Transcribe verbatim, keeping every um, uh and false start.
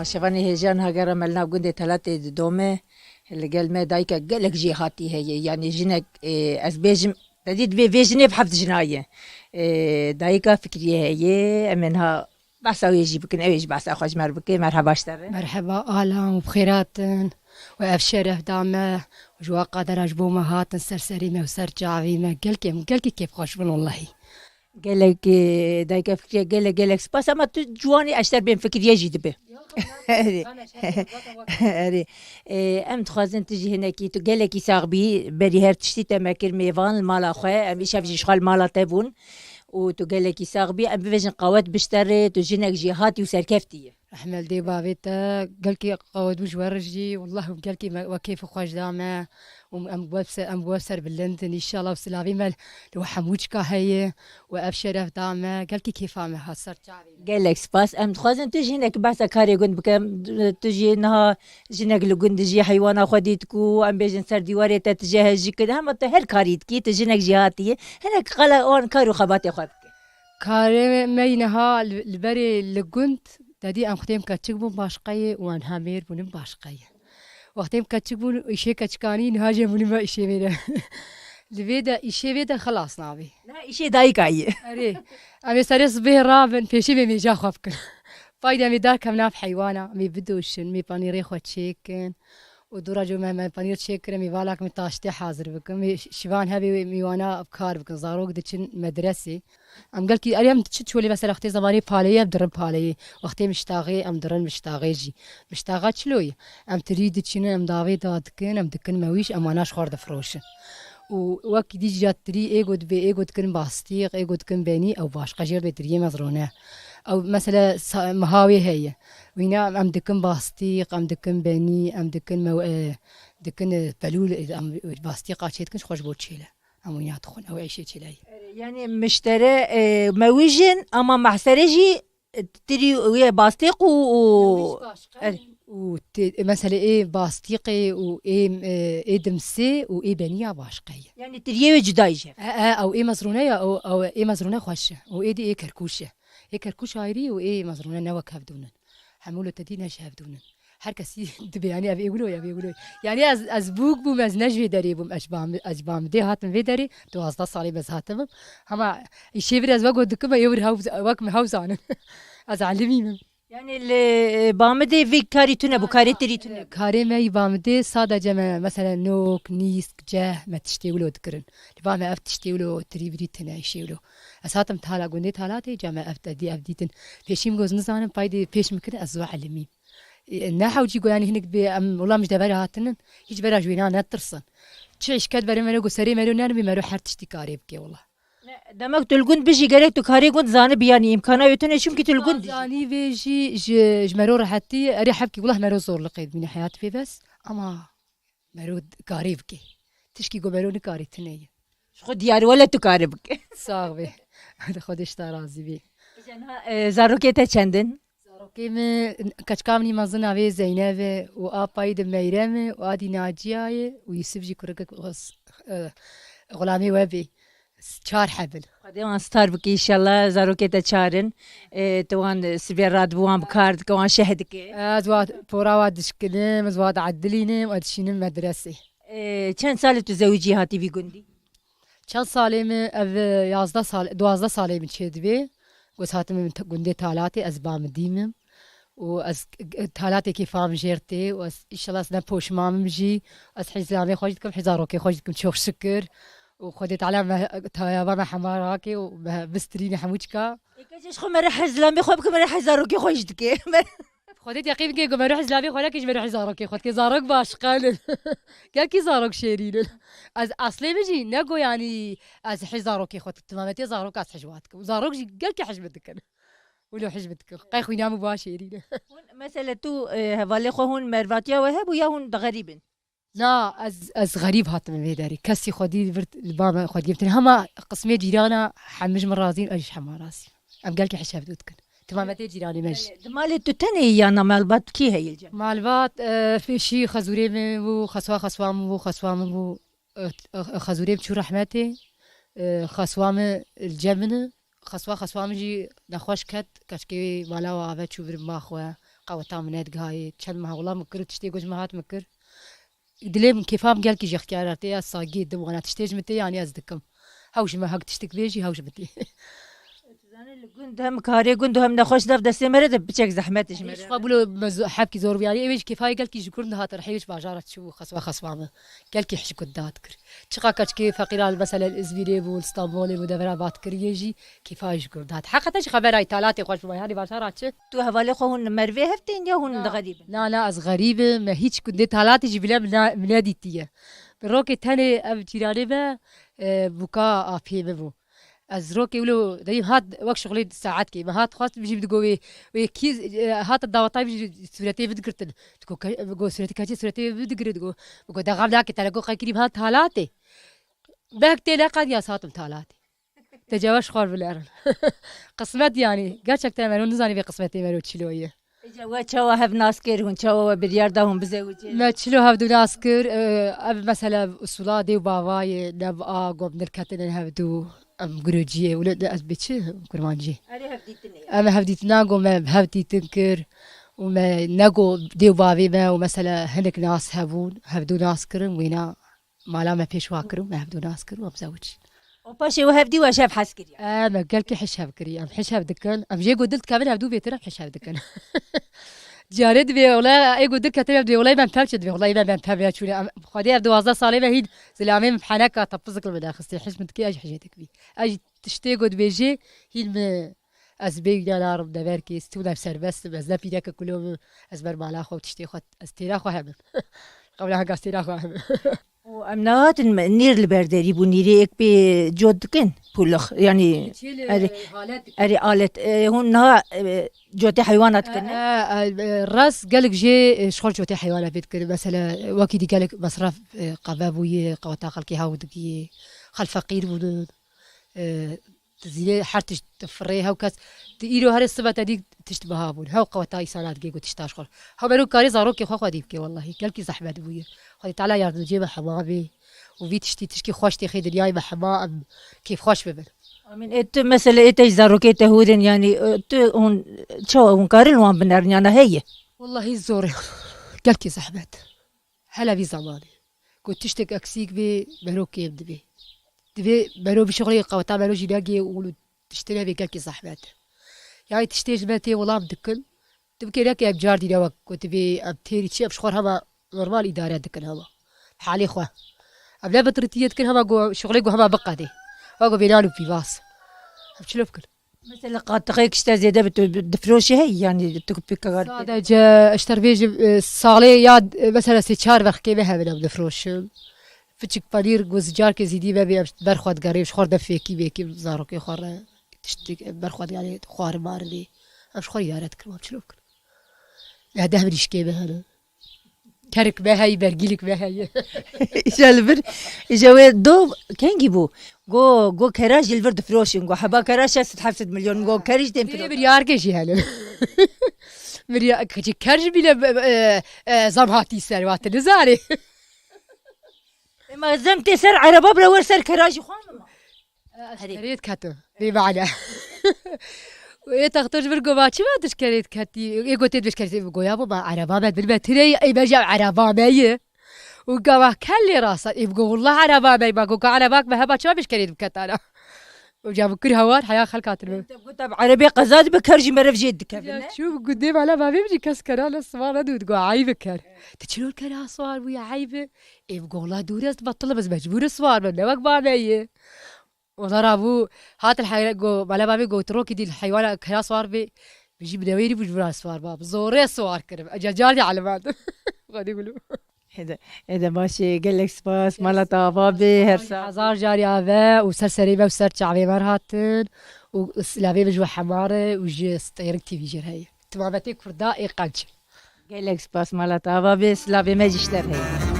Şevanê hêja niha gera me li nav gundê Telatê didome. Li gel me dayika gelek jêhatî heye. Yanî jinek, e, ez bêjim, te dî divê vê jinê bi heft jina ye. E, dayika Fikriyê heye. Em ê niha behsa wê jî bikin. Ew ê jî behsa xwe ji me re bike. Merheba ji te re. Merheba Alan û bi xêr hatin. We ev şeref da me. Ji wa qadera ji bo me hatin ser serî me û ser çavî me. Gelkê em, gelkî kêfxweş bûn wellahî. Gelek, e, dayika Fikriye, gelek, gelek spas, ama tu ciwanî eşter bên Fikriye jî dibe. Erê. Erê. E, em dixwazin tu jî hinekî, tu gelekî sax bî, berî her tiştî te me kir mêvan li mala xwe, em îşev jî ji xwe li mala te bûn û tu gelekî sax bî, em bibêjin qawet bişterê, tu jinek jêhatî û serkeftî yî. Rehme li dê bavê te, gelkî qawet bû ji we re jî, wallah gelkî me, we kêf xweş da me û em bi we ser, em bi we serbilind in, înşallah û silavî me li we hemû çika heye û ev şeref da me, gelkî kêfa me hat ser çavê me. Gelek spas. Em dixwazin tu jî hinek behsa karê gund bike. Tu jî niha jinek li gund dijî, heywana xwe dît ku em bêjin ser dîwarê te tije hejî kir. Hema tu her karî dikî, tu jinek jêhatî yî. Hinek qala wan kar û xebatê xwe bike. Karê me yî niha li, li berê li gund, te dî em wextê em keçik bûn başqe ye û em niha mêr bûnin başqe ye. Wextê em keçik bûn, îşê keçikanî, niha jê bûnî me îşê mêre. Li vê de, îşê vê de xilas nabê. Niha îşê dayika yî. Erê. Em ê serê sibê rabin, pêşî vê mêja xwe bikin. Payde em ê derkevin nav heywana, em ê bidoşin, em ê panîrê xwe çêkin. Û dû roja me, me panîr çêkirin, em ê valak me taştê hazir bikin. Em ê ş-, şivan hevê wê mîwana bi kar bikin. Zarok diçin medresê. Em gelkî, erê em diçin çolê, mesela wextê zemanê paleyê em dirin paleyê. Wextê miştaxê em dirin miştaxê jî. Miştaxa çilo ye? Em tirî diçînin, em davê da dikin, em dikin mewîş, em wana ji xwe re difiroşin. Û wekî dî jî ya tirî êgo dibê, êgo dikin bastîq, êgo dikin benî, ew başqe jêr dibê tiriyê mezrûne. Ew mesela sa-, miha wê heye. Wîna em dikin bastîq, em dikin benî, em dikin mew-, e, dikin, e, pelûl, e, em bastîqa çê dikin, ji xwe ji bo çêle. Em wîna dixwin, ew êşê çêleyî. Erê, yanî miştere, e, mewij in, ama mehsere jî, e, tirî wê bastîq û, û, Mewij başqa erê. Û tê, e, mesele ê bastîqê û ê, e, ê dimsê û ê beniya başqa ye. Yanî tiriyê wê cuda ye ji hev. E, e, ew ê mezrûne ye, ew, ew ê mezrûne xweş e. Û ê dî ê kerkûş e. Ê kerkûş ayrî û ê mezrûne ne wek hev dûnin. Hemû li te dî ne ji hev dûnin. Her kesî dibê, yanî ev ê wilo ye, ev ê wilo ye. Yanî ez, ez bûk bûm, ez ne ji vê derê bûm, ez ji Bam-, ez ji Bamidê hatim vê derê, duwazdeh salê me ez hatibim. Hema îşê vir ez wek dikim, ê vir hew, wek min hew zanin. Ez elimî me. Yanî li, e, Bamidê vî karî tune bû, karê tirî tune bû. Karê me yî Bamidê sadece me, mesela nok, nîsk, ceh, me tiştê wilo dikirin. Li ba me ev tiştê wilo, tirî virî tune, îşê wilo. Ez hatim tala gundê Talatê, ca me ev te dî, ev dîtin. Pêşî min got, nizanim, paydê pêş min kirin, ez zû elimîm. E, ne hewcî got, yanî hinek bê em, wela min ji devera hatinin, hîç vera ji wêna netirsin. Çi îşket berê mero, got, serê mero nermî, mero her tiştî karê bike, wela. Ne, demek tu li gund bijî, gerek tu karê gund zanibî, yanî îmkana wê tune, çimkî tu li gund dijî. Zanî vê jî ji, ji mero rehetî, erê hebkî, wela mero zorliqê dibîne heyat pê bes, ama mero karê bike. Tişkî ku mero nikarî tune ye. Ji xwe diyar wele tu karî bike. Sax be. Xwedê ji te razî bî. Îja niha, e, zarokê te çend in? Zarokê min, keçika min î mezin navê Zeynep e û a payî de Meyrem e û a dî Naciya ye û Yusuf jî kurikek xus-, e, xulamê we bî. Çar heb in. Xwedê wan star bike, înşallah zarokê te çar in. E, tu wan sibê radibû wan bi kar dike, wan şeh dike. Ez wa pora wa dişkinim, ez wa diedilînim, ez dişînim medresê. E, çend sal e tu zewicî hatî vî gundî? Çend salê min ev, e, yazdeh sal, duwazdeh salê min çêdibê. Got hatim min te-, gundê Talatê, ez Bamidî me. Û ez, e, Talatê kêfa min jêr tê. Û ez, înşallah ez ne poşman bim jî. Ez hîzlamê xwe jî dikim, hîza rokê xwe jî dikim, çok şükür. Û Xwedê Teala me, tayaba me hema rake û me bistirîne hemû çika. Ê, keçê ji xwe mere hîzlamê xwe bike, mere hîza rokê xwe jî dike. Xwedê teqî bike, ku mero hîzlavê xwe neke, ji mero hîza rokê xwe dike. Zarok başqe ne. Gelkî zarok şêrîn in. Ez eslê min jî ne go, yanî ez hîza rokê xwe dikim. Timametê zarok ez hîj wa dikim. Zarok jî gelkî hîj min dikin. Wilo hîj min dikin. Qey xwîna min ba şêrîn e. Hûn, mesele tu, e, hevalê xwe hûn mervatiya we hebû ya hûn di xerîb in? Na, ez, ez xerîb hatim vê derê. Kesî xwedî vir li ba me xwediyê bitin. Hema qismê cîrana hemî ji min razî, ez jî hema razî. Em gelkî hişevdû dikin. Timametê cîranê me jî. Di malê tu tenê yî ya na malbat kî heye li cem? Malbat, e, pêşî xezûrê min bû, xeswa xeswa min bû, xeswa min bû, e, e, xezûrê min çû rehmetê, e, xeswa min li cem min e. Xeswa, xeswa min jî nexweş ket, keçkê wê mala we ave çû vir ma xwe. Qeweta min nedigihayê, çend meha wila min kir û tiştê ku ji min hat min kir. Dilê min kêfa min gelkî jextiyar tê, ez sagiyê dim wana tiştê ji min tê, yanî ez dikim. Hew ji me hek tiştik bêjî, hew ji min tê. Tu zanî li gund hem karê gund û hem nexweş nav destê me re de piçek zehmet ji me Hiç re. Xwe bilo me zo-, hepkî zor bû, yanî ê wê ji kêfayê gelkî ji gund hate rihê wê ji bajara çû xeswa xeswa min. Gelkî hişk û dad kir. Çiqa keçikê feqîran mesela li Izmîrê bû, li Stenbolê bû, devera vat kiriye jî kêfayê ji gund hat. Heqeten jî xebera îtalatê xweş bû, yanî bajara çi? Tu hevalê xwe hûn mervê hev tên ya hûn Na. di xerîb in? Na, na, ez xerîb im, me hîç gundê talatê jî bile min ne-, min nedîtiye. Bi rokê tenê ev cîranê me, e, bûka apê min bû. Ez rokê wilo deyî hat wek şixulê saetkê. Me hat xwest min jî digo wê, wê kî, e, hat dawetay min jî sûretê min digirtin. Digo ke-, digo sûretê keçê sûretê min digire digo. Digo dexam nake te lego qekirî hat talatê. Bek tê neqediya satim talatê. Te cewab ji xwe bilerin. Qismet yanî. Gerçekten mero nizanî vê qismetê mero çilo ye. Îca we çawa hev nas kir, hûn çawa we biryar da hûn bizewicin? Me çilo hevdu nas kir, e, ev mesela usula dê û bavayê, nev a gom nirketinin hevdu, em gurociyê, wilo ne ez bê çi kurmancî. Erê hevdîtinê. Em hevdîtina go me hevdîtin kir û me nego dê û bavê me û mesela hinek nas hebûn, hevdu nas kirin, wêna mala me pêş wa kir û me hevdu nas kir û em zewicîn. Û paşê we hevdî we ji hev hez kiriye? E, me gelkî hiş hev kiriye. Em hiş hev dikin. Em jê ku dil dikevin hevdû bêtir em hiş hev dikin. Carê divê wele ê ku dil ketin em divê wele ben pevçe divê wele ben ben pevçe çûne. Em xwedê ev duwazdeh salê me hîn zilamê min heneka tepizik li min nexistê. Hiş min dikê ez jî hijê dikbî. Ez jî tiştê ku dibêjê hîn mi ez bê wîna narim deverkê, stûna serbest im, ez ne pîreke kulo bim, ez ber mala xwe û tiştê xwe, ez têra xwe hebim. Qewla hega ez têra xwe hebim. Û em nehatin me-, nîr li ber derî bû, nîrê êk pê cot dikin, pûlix, yanî Çê li erê, halet dikin. erê alet, e, hûn niha, e, cotê heywana dikin, ne? E, e, e, rast gelek jê, e, ji xwe cotê heywana pê dikirin. Mesela, wekî dî gelek mesref, e, qeve bûye, qeweta xelkê hew digiyê, xel feqîr bûnin. E, Dizînê her tişt difirê, hew kes di îro herê sibe te dî tişt biha bûn. Hew qeweta îsana digê ku tişta ji xwe. Hew mero karê zarokê xwe xwedî bike wellahî. Gelkî zehmet bûye. Xwedî Teala yardimciyê me hema bê. Û vî tiştî tişkî xweş tê xê dinyayê me hema em kêfxweş bibin. Amîn. Ê tu mesele ê te zarokê te hûr in, yanî, e, tu hûn çawa hûn karin wan binerin yana heye? Wellahî zor e. Gelkî zehmet. Hele vî zamanê. Ku tiştek eksîk bê, mero kêm dibê. Divê mero bişuxulê qeweta mero jî negê û tiştê nebê gelkî zehmet. Yanî tiştê ji me tê welam dikin. Tu bikê neke em cardî ne wek ku divê em têrî çi em ji xwe hema normal îdare dikin hema. Halê xwe. Em ne bitiritiye dikin hema ku şuxulê ku hema biqedê. Wek ku bênan û pîvas. Em çilo bikin? Mesela qatixê kişte zêde bi tu bi-, difroşî heyî, yanî tu pî kagar pê. Sadece, ji te re bêjim, e, salê ya, e, mesela sê çar vexkê me hebin em difroşin. Piçik panîr, ku carkê zîdî me bê, em ber xwe digerê, ji xwe re de fêkî bêkî zarokê xwe re. Tiştik, em ber xwe digerê, xwarin marinê. Em ji xwe re îdare dikin, em çilo bikin. Ya deh mirîşkê me hene. Kerik me heyî, bergîlik me heyî. Îşe li vir, îşe wê do kengî bû. Go, go kera jî li vir difiroşin. Go heba kera şeş sed heft sed milyon. Go kerî jî tên Dê firoşin. Miryarkê jî hene. Mirya-, keçik ker jî bîle, e, e, zam hatî ser, wa tu nizanî. Ema zem tê ser ereba bira wer ser kera jî xwe min ma. Ez Herê. Kerê diketim. Bê mane. Ê texto ji vir gova çima tu ji kerê diketî? Ê gotê tu ji kerê goya bo ma ereba me bin me tirê ê me jî ew ereba me ye. Û gava kellê rasa. Ê go wallah ereba me ye. Ma go ka ereba me heba çima bê ji kerê diketana? Û ca bi kir hewar heya xelk hatin bi. Te got ev erebê qeza dibe ker jî merev jê dikevin, Ya ne? Çû bi gundê mala bavê min jî kes kera ne siwar nedû digo eyb e ker. Tu çilo kera siwar bûye eyb e. Ê bi go wallah dûr e ez betilim ez mecbûr e siwar bim ne wek bavê ye. Ona rabû, hat li heyra-, go, mala bavê got, rokî dî li heywana kera siwar bê, bijî binewêrî bû ji vira siwar ba. Bi zorê siwar kirim. Eca car dî elemandim. Xwedî gulu. Êde, êde baş e, gelek spas, mala te ava bê, her sax. Hezar carî ave û ser serê me û ser çavê me re hatin û silavê min ji we hemar e û ji Stêrk T V jê re heye. Timametê Kurda ê qenc. Gelek spas, mala te ava bê, silavê me jî ji te re heye.